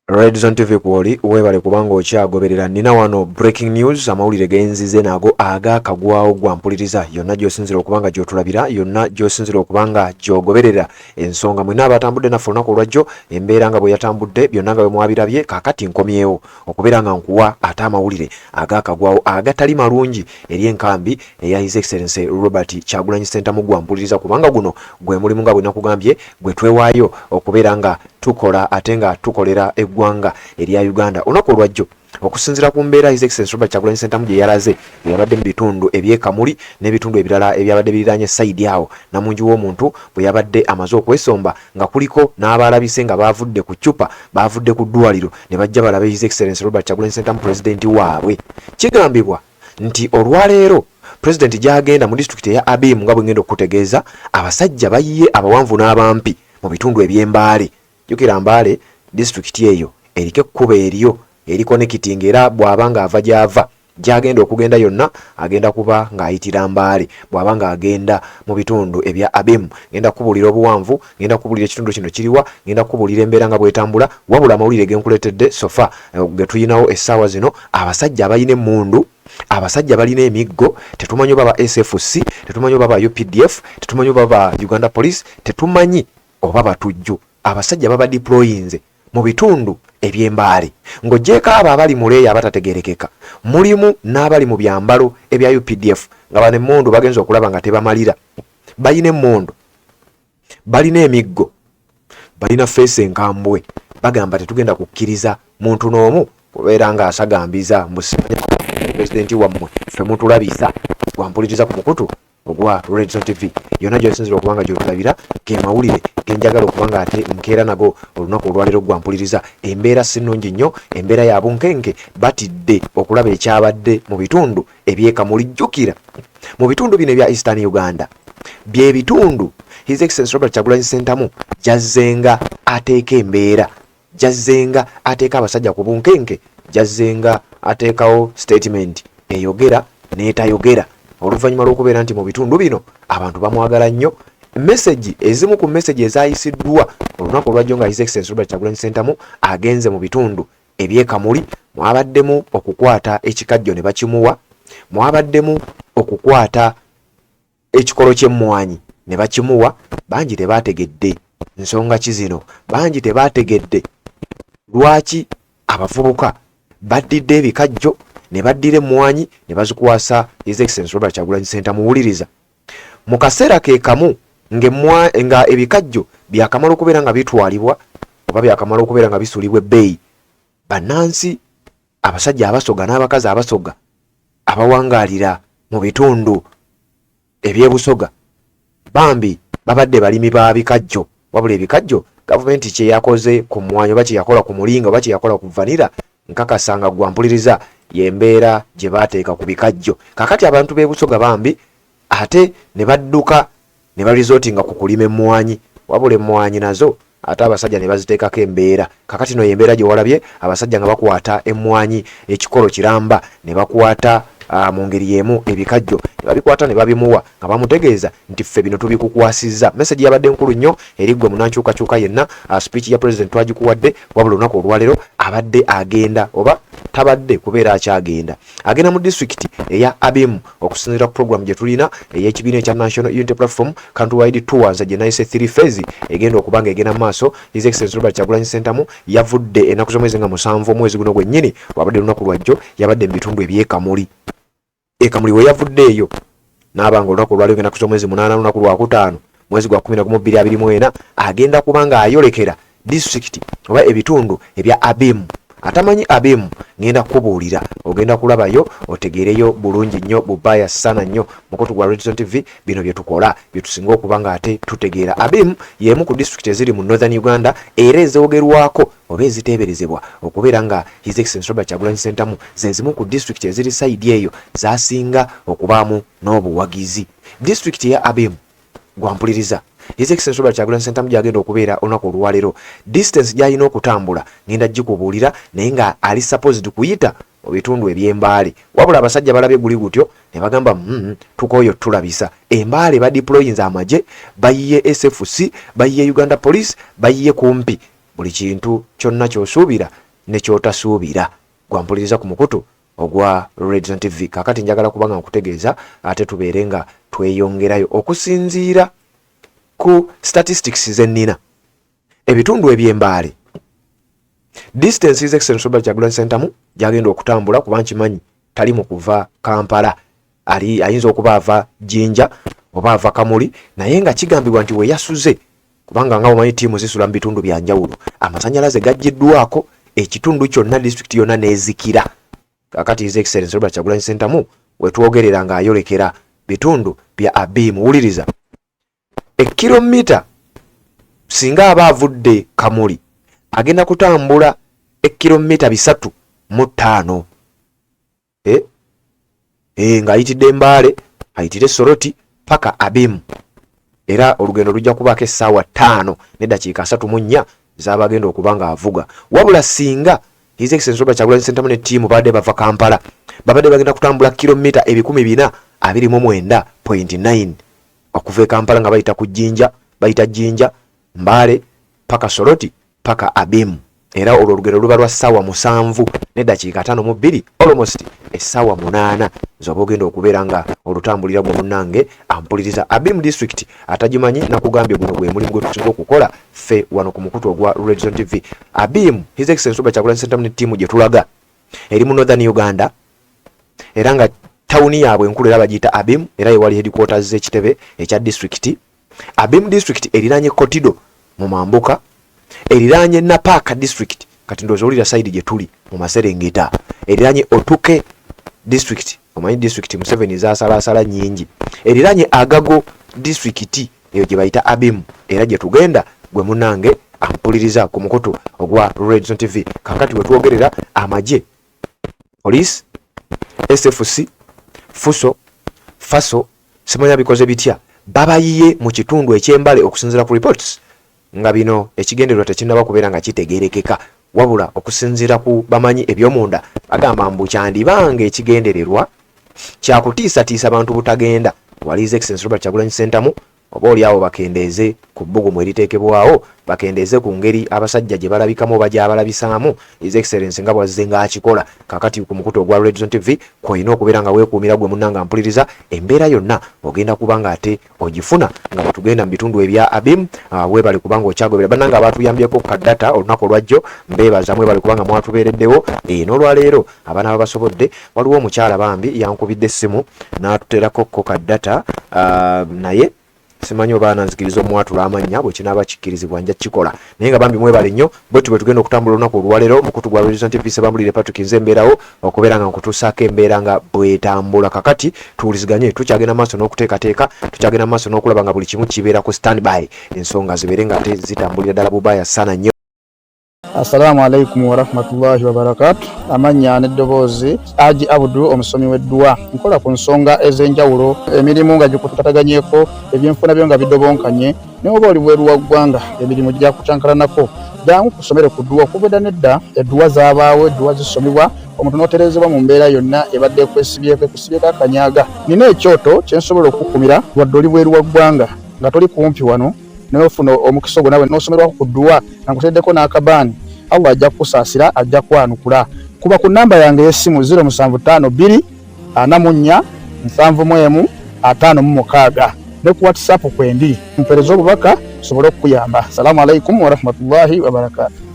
Red Zone TV kwoli webale kubanga okyagoberera. Nina wano breaking news, amawulire genzize nago agakagwawo gwa mpuliriza yonna gy'osinzira okubanga gy'otulabira, yonna gy'osinzira okubanga gy'ogoberera ensonga. Mwena abatambudde naffe olunaku olwajjo, embeera nga bwe yatambudde, byonna nga bwe mwabirabye, kaakati nkomyewo okubeera nga nkuwa ate amawulire agakagwawo agatali malungi eri enkambi eya His Excellency Robert Kyagulanyi Ssentamu. Gwa mpuliriza, kubanga guno gwe mulimu nga bwe nakugambye gwe twewaayo okubeera nga tukola ate nga tukolera eggwanga erya Uganda. Olunaku olwajjo, okusinziira ku mbeera His Excellency Robert Kyagulanyi Ssentamu gye yalaze bwe yabadde mu bitundu eby'e Kamuli n'ebitundu ebirala ebyabadde biriraanye sayidi awo, namungi w'omuntu bwe yabadde amaze okwesomba nga kuliko n'abaalabise nga baavudde ku ccupa, baavudde ku ddwaliro ne bajja balabe His Excellency Robert Kyagulanyi Ssentamu, pulezidenti waabwe. Kigambibwa nti olwaleero pulezidenti gy'agenda mu disitulikiti eya Abim, nga bwe ngenda okukutegeeza, abasajja bayiye abawanvu n'abampi mu bitundu eby'Embaale. Jjukira Mbaale disitulikiti eyo eriko ekkubo eryo ericonnecting, era bw'aba ng'ava gy'ava gy'agenda okugenda yonna agenda kuba ng'ayitira Mbaale bw'aba ng'agenda mu bitundu ebya Abim. Ngenda kukubuulira obuwanvu, ngenda kukubuulira ekitundu kino kiriwa, ngenda kukubuulira embeera nga bw'etambula. Wabula amawulire ge nkuleetedde so far ge tuyinawo essaawa zino, abasajja abalina emmundu, abasajja balina emiggo, tetumanyi oba ba SFC, tetumanyi oba ba UPDF, tetumanyi oba ba Uganda Police, tetumanyi oba batujju, abasajja baba deployinze mu bitundu eby'Embaale. Ng'oggyeeko abo abali mu leeya abatategeerekeka, mulimu n'abali mu byambalo ebya UPDF, nga bano emmundu bagenza okulaba nga tebamalira. Balina emmundu, balina emiggo, balina face enkambwe. Bagamba tetugenda kukkiriza muntu n'omu kubeera ng'asagambiza mbu simanya pulezidenti wammwe, ffe mutulabisa. Gwampuliriza ku mukutu ogwa Red Zone TV yonna gy'osinzira okuba nga gy'otulabira, ge mawulire ge njagala okuba nga ate nkeera nago olunaku olwaleero. Gwampuliriza, embeera si nnungi nnyo, embeera ya bunkenke. Batidde okulaba ekyabadde mu bitundu eby'Ekamuli. Jjukira mu bitundu bino ebya Eastern Uganda bye bitundu His Excellency Robert Kyagulanyi Ssentamu gyazzenga ateeka embeera, gyazzenga ateeka abasajja ku bunkenke, gyazzenga ateekawo statement eyogera n'etayogera, oluvannyuma lw'okubeera nti mu bitundu bino abantu bamwagala nnyo. Message ezimu ku message ezayisiddwa olunaku olwajjo nga His Excellency Robert Kyagulanyi Ssentamu agenze mu bitundu eby'Ekamuli, mwabaddemu okukwata ekikajjo ne bakimuwa, mwabaddemu okukwata ekikolo ky'emmwanyi ne bakimuwa. Bangi tebaategedde nsonga ki zino, bangi tebaategedde lwaki abavubuka baddidde ebikajjo ne baddira emmwanyi ne bazikwasa His Excellency Robert Kyagulanyi Ssentamu. Muwuliriza, mu kaseera ke kamu nga ebikajjo byakamala okubeera nga bitwalibwa oba byakamala okubeera nga bisuulibwa ebbeeyi, bannansi abasajja Abasoga n'abakazi Abasoga abawangaalira mu bitundu ebyebusoga bambi babadde balimi ba bikajjo. Wabula ebikajjo, gavumenti kye yakoze ku mmwanyi oba kye yakola ku mulinga oba kye yakola ku vanilla, nkakasa nga gwampuliriza y'embeera gye baateeka ku bikajjo. Kakati abantu b'ebusoga bambi ate ne badduka ne baresortinga ku kulima emmwanyi. Wabula emmwanyi nazo ate abasajja ne baziteekako embeera. Kakati no y'embeera gye walabye abasajja nga bakwata emmwanyi ekikolo kiramba, ne bakwata mu ngeri y'emu ebikajjo ne babikwata ne babimuwa nga bamutegeeza nti ffe bino tubikukwasizza. Message yabadde nkulu nnyo eri ggwe munankyukakyuka yenna. Speech ya president twagikuwadde, wabula olunaku olwaleero abadde agenda oba tabadde kubeera akyagenda, agenda mu disitulikiti eya Abim okusinziira ku program gye tulina ey'ekibiina ekya National Unity Platform countrywide tours gye nayise three phase egenda okuba nga egenda mu maaso. His Excellency Robert Kyagulanyi Ssentamu yavudde ennaku z'omwezi nga 7 omwezi guno gwennyini, lwabadde lunaku lwajjo, yabadde mu bitundu eby'Ekamuli. Ekamuli we yavudde eyo n'aba nga olunaku olwaliwo ennaku z'omwezi 8, lunaku lwakutaano, mwezi gwa 11 2024, agenda kuba ng'ayolekera disitulikiti oba ebitundu ebya Abim. Atamanyi Abim, ngenda kukubuulira, ogenda kulabayo otegeereyo bulungi nnyo. Bubaaya sana nnyo mukutu gwa Redson TV, bino bye tukola bye tusinga okuba nga ate tutegeera. Abim y'emu ku disitulikiti eziri mu Northern Uganda era ezoogerwako oba eziteeberezebwa okubeera nga His Excellency Robert Kyagulanyi Ssentamu ze zimu ku disitulikiti eziri side eyo zasinga okubaamu n'obuwagizi. Disitulikiti eya Abim, gwampuliriza, His Excellency Robert Kyagulanyi Ssentamu gyagenda okubeera olunaku olwaleero, distance gy'alina okutambula ngenda gikubuulira, naye nga ali supposed kuyita mu bitundu eby'Embaale. Wabula abasajja balabye guli gutyo ne bagamba, tukooyo tulabisa Embaale." Badeployinze amagye, bayiye SFC, bayiye Uganda Police, bayiye kumpi. Buli kintu kyonna ky'osuubira ne ky'otasuubira. Gwampuliriza ku mukutu ogwa Redzone TV. Kaakati njagala kuba nga nkutegeeza ate tubeere nga tweyongerayo okusinziira ku statistics ze nnina. Ebitundu eby'Embaale distance His Excellency Robert Kyagulanyi Ssentamu gy'agenda okutambula kuba nkimanyi tali mu kuva Kampala ali ayinza okuba ava Jinja oba ava Kamuli naye nga kigambibwa nti we yasuze kubanga nga omanyi ttiimu zisula mu bitundu bya njawulo amasannyalaze gaggyiddwako ekitundu kyonna disitulikiti yonna n'ezikira. Kaakati His Excellency Robert Kyagulanyi Ssentamu wetwogerera ng'ayolekera bitundu bya Abim. Wuliriza, ekkiromita singa aba avudde Kamuli agenda kutambula ekkiromita 305 eh? Eh, ng'ayitidde Mbaale ayitire Soroti paka Abim, era olugendo lujja kubaako essaawa 5 neddakiika 34 z'aba agenda okuba ng'avuga. Wabula singa His Excellency Robert Kyagulanyi Ssentamu ne ttiimu babadde bava Kampala, babadde bagenda kutambula kilomita 429.9 okuva e Kampala nga bayita ku Jinja, bayita Jinja, Mbaale paka Soroti paka Abim, era olwo olugendo luba lwa ssaawa 7 neddakiika 52, almost essaawa 8 z'oba ogenda okubeera nga olutambulira. Gwe munnange ampuliriza, Abim district atagimanyi, nakugambye guno gwe mulimu gwe tusinga okukola ffe wano ku mukutu ogwa Redzone TV. Abim, His Excellency Robert Kyagulanyi Ssentamu ne ttiimu gye tulaga eri mu Northern Uganda, era nga tawuni yaabwe enkulu era bagiyita Abim, era yewali headquarters z'ekitebe ekya disitulikiti. Abim district eriraanye Kotido mu mambuka, eriraanye Napaaka district, kati ndowooza owulira side gye tuli mu maserengeta, eriraanye Otuke district, omanyi district Museveni zaasalaasala nnyingi, eriraanye Agago district, eyo gye bayita Abim, era gye tugenda. Gwe munange ampuliriza ku mukutu ogwa Redzone TV, kakati we twogerera amagye, police, SFC, FUSO, FASO, simanya bikoze bitya, babayiye mu kitundu eky'Embale okusinziira ku reports nga bino ekigendererwa tekinnaba kubeera nga kitegeerekeka. Wabula okusinziira ku bamanyi ebyomunda bagamba mbu kyandibanga ekigendererwa kyakutiisatiisa bantu butagenda wali His Excellency Robert Kyagulanyi Ssentamu, oba oli awo bakendeeze ku bbugumu eriteekebwawo, bakendeeze ku ngeri abasajja gye balabikamu oba gy'abalabisaamu His Excellency nga bwazze ng'akikola. Kakati ku mukutu ogwa Redzone TV kw'olina okubeera nga weekuumira. Gwe munnanga mpuliriza, embeera yonna ogenda kuba nga ate ogifuna nga bwetugenda mu bitundu ebya Abim. Weebale kubanga okyagobera. Bannange abatuyambyeko ka data olunaku olwajjo mbeebaza, mwebale kubanga mwatubeereddewo. N'olwaleero abaana babasobodde, waliwo omukyala bambi yankubidde essimu n'atuterako ko ka data, naye simanyi oba ananzikiriza omwatula amannya. Bwe kinaaba kikkirizibwa nja kukikola, naye nga bambi mwebale nnyo. Bwetu bwe tugenda okutambula olunaku olwaleero mukutu gwa Redzone TV. Sebambulire Patrick, nze embeerawo okubeera nga nkutuusaako embeera nga bwetambula. Kakati tuwuliziganye, tukyagenda maaso n'okuteekateeka, tukyagenda maaso n'okulaba nga buli kimu kibeera ku standby, ensonga zibeere nga ate zitambulira ddala bubaaya sana nnyo. Assalamu alaikum warahmatullahi wabarakatu. Amannya n'eddoboozi Aji Abudu, omusomi w'edduwa. Nkola ku nsonga ez'enjawulo, emirimu nga gikutataganyeko, ebyenfuna byo nga bidobonkanye, naye oba oli bweru wa ggwanga emirimu gyakucankalanako, jangu kusomere ku dduwa. Okuva edda n'edda edduwa zaabaawo, edduwa zisomibwa omuntu n'otereezebwa mu mbeera yonna ebadde ekwesibyeko, ekusibyeko akanyaga. Nina ekyoto kye nsobola okukukumira wadde oli bweru wa ggwanga nga toli kumpi wano, naye ofuna omukisa ogwo nawe n'osomerwako ku dduwa nga nkuteereddeko n'akabaani. Allah ajja kukusaasira, ajja kwanukula. Kuba ku nnamba yange ey'essimu 0752 44 71 56 ne ku WhatsApp kwendi, mpeereze obubaka nsobole okukuyamba. Salaamu alaikum warahmatullahi wabarakaatu.